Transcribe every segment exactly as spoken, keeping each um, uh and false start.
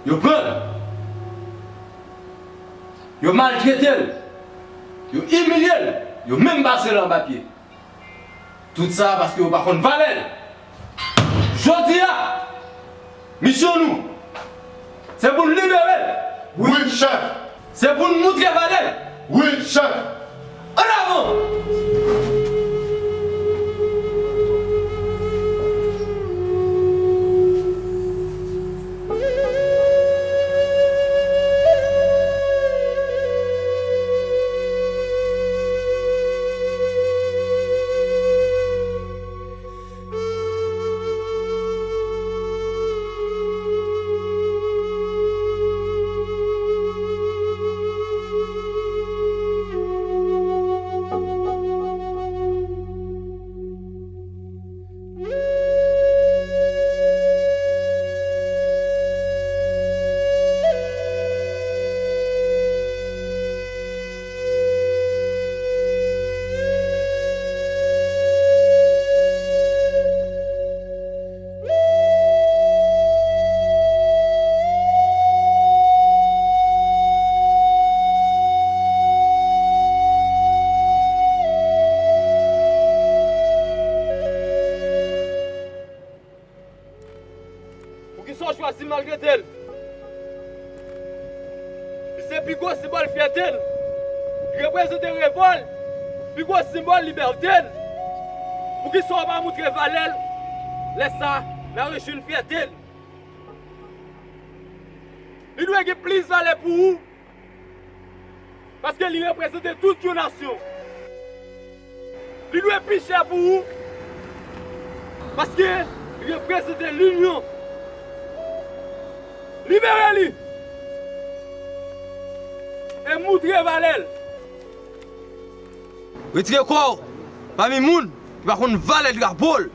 Yo pran l. Yo maltrete l. Yo imilye l. Yo menm pase l anba pye. Tout sa paske yo pa konn valè l. Jodi a, misyon nou, se pou n libere l. Wi, chèf. Se pou n moutre valè l. Wi, chèf. An avan! Poukisa w chwazi maltrete l? Li se pi gwo senbòl fyète n. Li reprezante revòl, pi gwo senbòl libète n. Poukisa w pa moutre valè l? Lè sa, n a rejwenn fyète n. Li dwe gen plis valè pou ou. Paske li reprezante tout yon nasyon. Li dwe pi chè pou ou. Paske li reprezante linyon. Libere li. E moutre valè l. Retire kò w pami moun ki pa konn valè drapo l.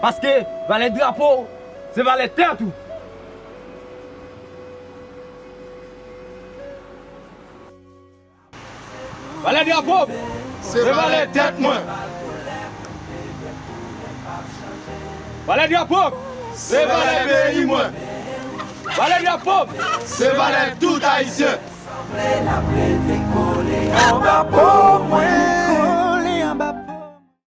Paske valè drapo w se valè tèt ou. Valè drapo m se valè tèt mwen. Valè drapo m se valè peyi mwen. Valè drapo m se valè tout Ayisyen. Sanble n ap rete kole anba po mwen.